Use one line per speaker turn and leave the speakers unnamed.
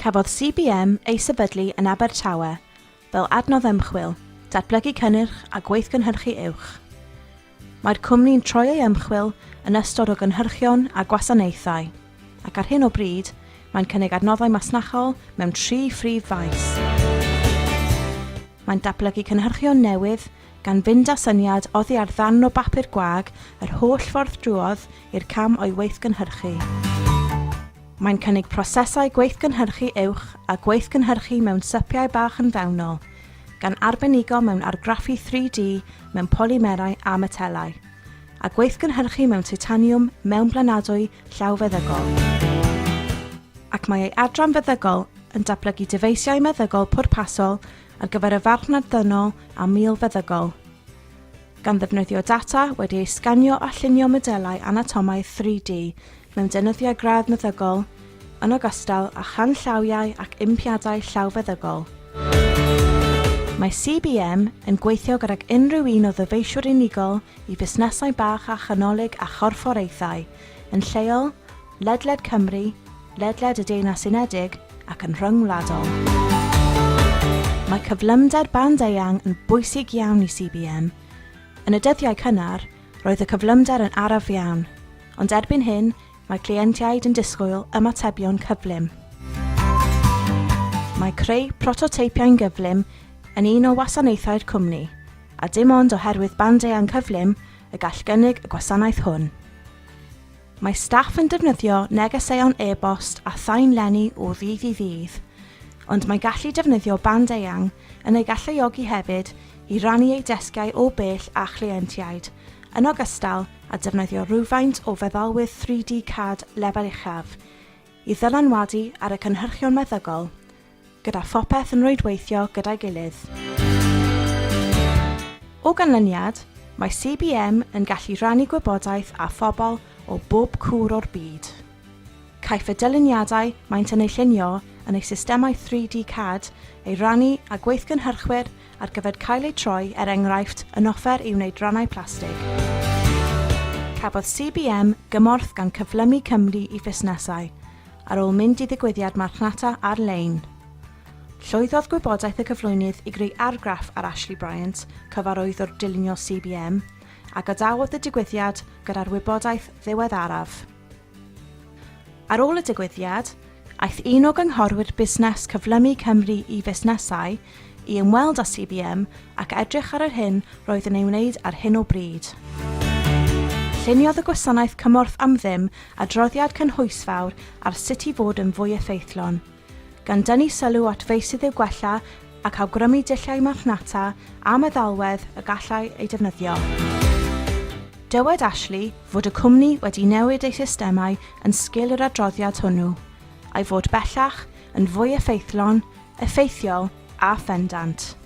Cafodd CBM ei sefydlu yn Abertawe fel adnodd ymchwil, datblygu cynnyrch a gweithgynhyrchu uwch. Mae'r cwmni'n troi ei ymchwil yn ystod o gynhyrchion a gwasanaethau, ac ar hyn o bryd, mae'n cynnig adnoddau masnachol mewn tri phrif faes. Mae'n datblygu cynhyrchion newydd, gan fynd â syniad oddi ar ddarn o bapur gwag yr holl ffordd drwodd i'r cam o'i weithgynhyrchu. Mae'n cynnig prosesau gweithgynhyrchu uwch a gweithgynhyrchu mewn sypiau bach yn fewnol, gan arbenigo mewn argraffu 3D mewn polymerau a metelau, a gweithgynhyrchu mewn titaniwm mewnblanadwy llawfeddygol. Ac mae ei adran feddygol yn datblygu dyfeisiau meddygol pwrpasol ar gyfer y farchnad ddynol a milfeddygol, gan ddefnyddio data wedi ei sganio a llunio modelau anatomaidd 3D mewn deunyddiau gradd meddygol, yn ogystal â chanllawiau ac impiadau llawfeddygol. Mae CBM yn gweithio gydag unrhyw un o ddyfeisiwr unigol i fusnesau bach a chanolig a chorfforaethau, yn lleol, ledled Cymru, ledled y Deyrnas Unedig ac yn rhyngwladol. Mae cyflymder band eang yn bwysig iawn i CBM. Yn y dyddiau cynnar, roedd y cyflymder yn araf iawn, ond erbyn hyn mae cleientiaid yn disgwyl ymatebion cyflym. Mae creu prototeipiau'n gyflym yn un o wasanaethau'r cwmni, a dim ond oherwydd band eang cyflym y gall gynnig y gwasanaeth hwn. Mae staff yn defnyddio negeseuon e-bost a thaenlenni o ddydd i ddydd, ond mae gallu defnyddio band eang yn eu galluogi hefyd i rannu eu desgiau o bell â chleientiaid, yn ogystal â defnyddio rhywfaint o feddalwedd 3D CAD lefel uchaf i ddylanwadu ar y cynhyrchion meddygol, gyda phopeth yn rwydweithio gyda'i gilydd. O ganlyniad, mae CBM yn gallu rhannu gwybodaeth â phobl o bob cwr o'r byd. Caiff y dyluniadau maent yn eu llunio yn eu systemau 3D CAD eu rhannu â gweithgynhyrchwyr ar gyfer cael eu troi, er enghraifft, yn offer i wneud rhannau plastig. Cafodd CBM gymorth gan Cyflymu Cymru i Fusnesau, ar ôl mynd i ddigwyddiad marchnata ar-lein. Llwyddodd gwybodaeth y cyflwynydd i greu argraff ar Ashley Bryant, cyfarwyddwr dylunio CBM, a gadawodd y digwyddiad gyda'r wybodaeth ddiweddaraf. Ar ôl y digwyddiad, aeth un o gynghorwyr busnes Cyflymu Cymru i Fusnesau i ymweld â CBM ac edrych ar yr hyn roedd yn ei wneud ar hyn o bryd. Lluniodd y gwasanaeth cymorth am ddim adroddiad cynhwysfawr ar sut i fod yn fwy effeithlon, gan dynnu sylw at feysydd i'w gwella ac awgrymu dulliau marchnata a meddalwedd y gallai eu defnyddio. Dywed Ashley fod y cwmni wedi newid ei systemau yn sgil yr adroddiad hwnnw, a'i fod bellach yn fwy effeithlon, effeithiol a phendant.